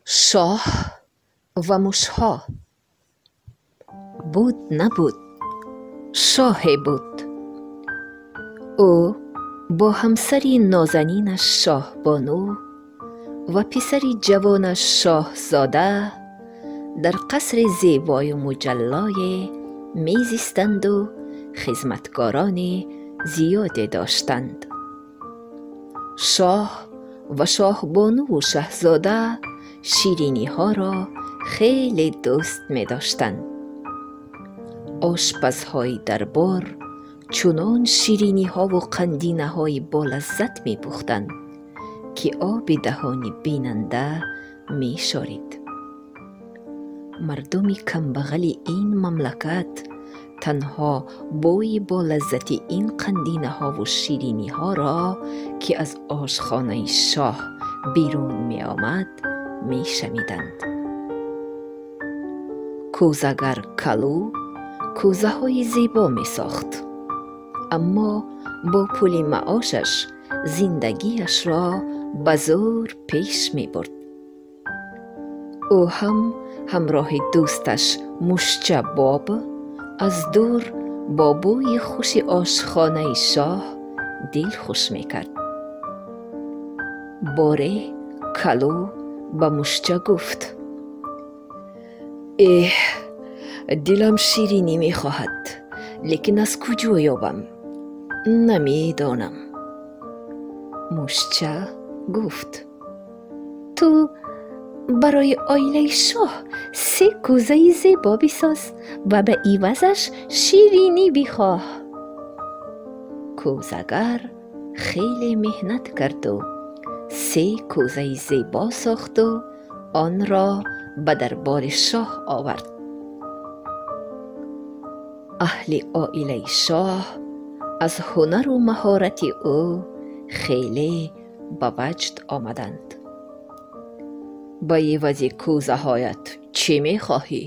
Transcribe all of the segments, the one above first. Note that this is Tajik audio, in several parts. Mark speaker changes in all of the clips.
Speaker 1: Шоҳ ва мушҳо. Буд набуд, шоҳе буд. Ӯ бо ҳамсари нозанинаш Шоҳбону ва писари ҷавонаш Шоҳзода дар қасри зебою муҷаллое мезистанду хизматкорони зиёде доштанд. Шоҳ ва шоҳбонуву шаҳзода шириниҳоро хеле дӯст медоштанд. Ошпазҳои дарбор чунон шириниҳову қандинаҳои болаззат мепухтанд, ки оби даҳони бинанда мешорид. Мардуми камбағали ин мамлакат танҳо бӯи болаззати ин қандинаҳову шириниҳоро, ки аз ошхонаи шоҳ берун меомад, мешамиданд. Кӯзагар Калу кӯзаҳои зебо месохт, аммо бо пули маошаш зиндагиашро ба зӯр пеш мебурд. Ӯ ҳам ҳамроҳи дӯсташ Мушча Боб аз дур бо бӯи хуши ошхонаи шоҳ дил хуш мекард. Боре Калу ба Мушча гуфт: «Эҳ, дилам ширинӣ мехоҳад, лекин аз куҷо ёбам? Намедонам». Мушча гуфт: «Ту барои оилаи шоҳ се кӯзаи зебо бисоз ва ба ивазаш ширинӣ бихоҳ». Кӯзагар хеле меҳнат карду се кӯзаи зебо сохту онро ба дарбори шоҳ овард. Аҳли оилаи шоҳ аз ҳунару маҳорати ӯ хеле ба ваҷд омаданд. «Ба ивази кӯзаҳоят чӣ мехоҳӣ?»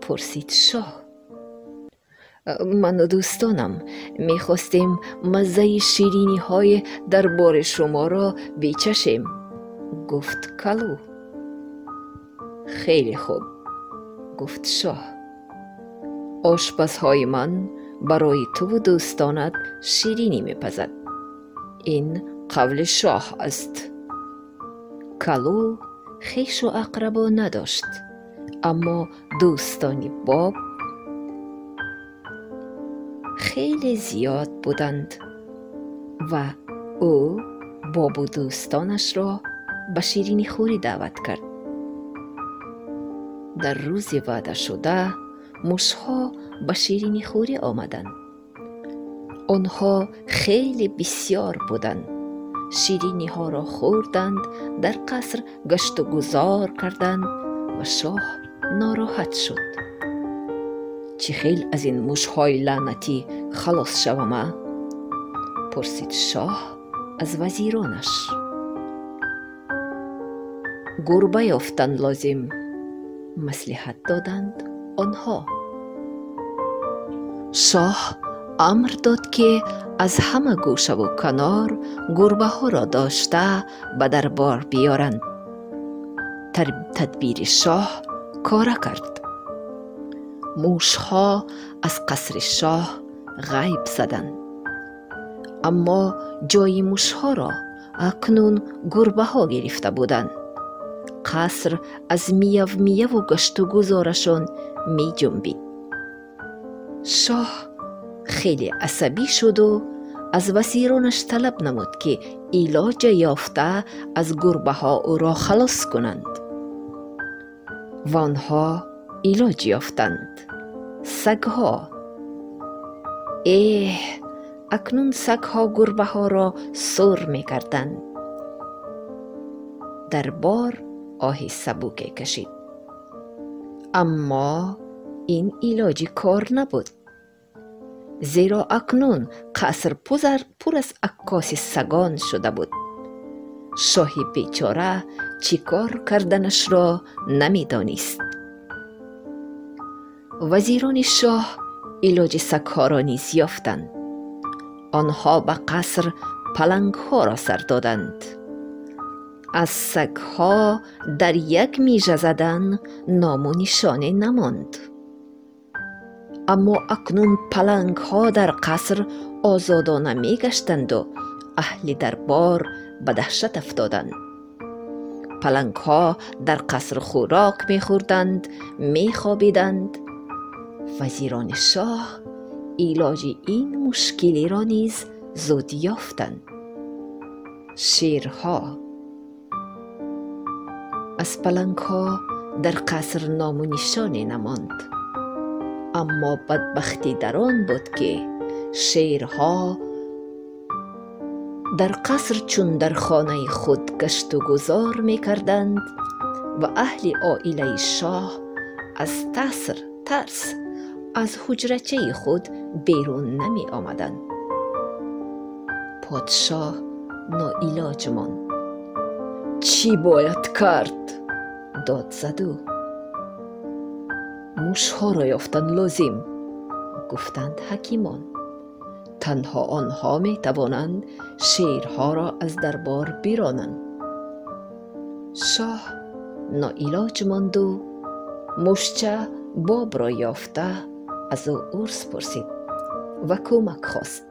Speaker 1: пурсид шоҳ. «Ману дӯстонам мехостем маззаи шириниҳои дарбори шуморо бичашем», гуфт Калу. «Хеле хуб», гуфт шоҳ. «Ошпазҳои ман барои туву дӯстонат ширинӣ мепазад. Ин қавли шоҳ аст». Калу хешу ақрабо надошт, аммо дӯстони Боб хеле зиёд буданд ва ӯ Бобу дӯстонашро ба ширинихӯрӣ даъват кард. Дар рӯзи ваъдашуда мушҳо ба ширинихӯрӣ омаданд. Онҳо хеле бисьёр буданд. Шириниҳоро хӯрданд, дар қаср гаштугузор карданд ва шоҳ нороҳат шуд. «Чӣ хел аз ин мушҳои лаънатӣ халос шавам, а?» пурсид шоҳ аз вазиронаш. «Гурба ёфтан лозим», маслиҳат доданд онҳо. Шоҳ амр дод, ки аз ҳама гӯшаву канор гурбаҳоро дошта ба дарбор биёранд. Тадбири шоҳ кора кард. Мушҳо аз қасри шоҳ ғайб заданд, аммо ҷои мушҳоро акнун гурбаҳо гирифта буданд. Қаср аз мияв-мияву гаштугузорашон меҷунбид. Шоҳ хеле асабӣ шуду аз вазиронаш талаб намуд, ки илоҷа ёфта аз гурбаҳо ӯро халос кунанд. Ва онҳо илоҷ ёфтанд: сагҳо. Эҳ, акнун сагҳо гурбаҳоро сур мекарданд. Дарбор оҳи сабуке кашид. Аммо ин илоҷи кор набуд, зеро акнун қаср пур аз аккоси сагон шуда буд. Шоҳи бечора чӣ кор карданашро намедонист. Вазирони шоҳ илоҷи сагҳоро низ ёфтанд. Онҳо ба қаср палангҳоро сар доданд. Аз сагҳо дар як мижа задан ному нишоне намонд. Аммо акнун палангҳо дар қаср озодона мегаштанду аҳли дарбор ба даҳшат афтоданд. Палангҳо дар қаср хӯрок мехӯрданд, мехобиданд. Вазирони шоҳ илоҷи ин мушкилиро низ зуд ёфтанд. Шерҳо. Аз палангҳо дар қаср ному нишоне намонд. Аммо бадбахтӣ дар он буд, ки шерҳо дар қаср чун дар хонаи худ гашту гузор мекарданд ва аҳли оилаи шоҳ аз тарс аз ҳуҷрачаи худ берун намеомаданд. Подшоҳ ноилоҷ монд. Чӣ бояд кард? Дод зад ӯ. Мушҳоро ёфтан лозим, гуфтанд ҳакимон. Танҳо онҳо метавонанд шерҳоро аз дарбор биронанд. Шоҳ ноилоҷ монду мушча Бобро ёфта аз ӯ урс пурсид ва кӯмак хост.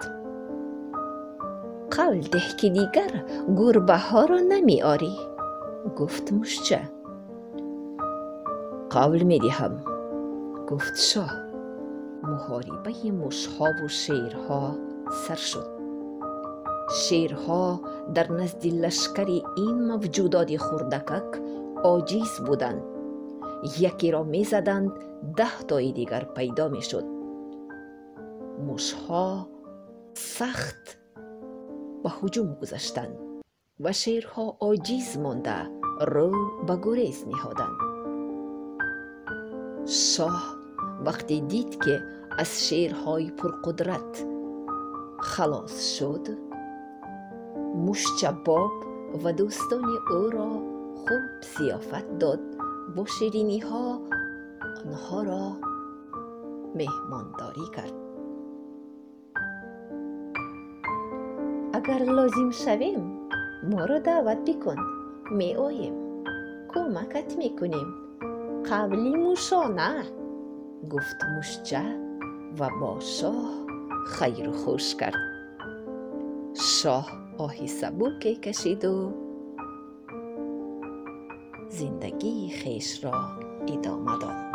Speaker 1: Қавл деҳ, ки дигар гурбаҳоро намеорӣ, гуфт мушча. Қавл медиҳам, гуфт шоҳ. Муҳорибаи мушҳову шерҳо сар шуд. Шерҳо дар назди лашкари ин мавҷудоти хурдакак оҷиз буданд. Якеро мезаданд, 10 тои дигар пайдо мешуд. Мушҳо сахт ба ҳуҷум гузаштанд ва шерҳо оҷиз монда рӯ ба гурез ниҳоданд. Шоҳ вақте дид, ки аз шерҳои пурқудрат халос шуд, мушча Боб ва дӯстони ӯро хуб зиёфат дод, бо шириниҳо онҳоро меҳмондорӣ кард. Агар лозим шавем, моро даъват бикун, меоем, кӯмакат мекунем. Қавли мушона, гуфт мушча ва бо шоҳ хайру хуш кард. Шоҳ оҳи сабуке кашиду зиндагии хешро идома дод.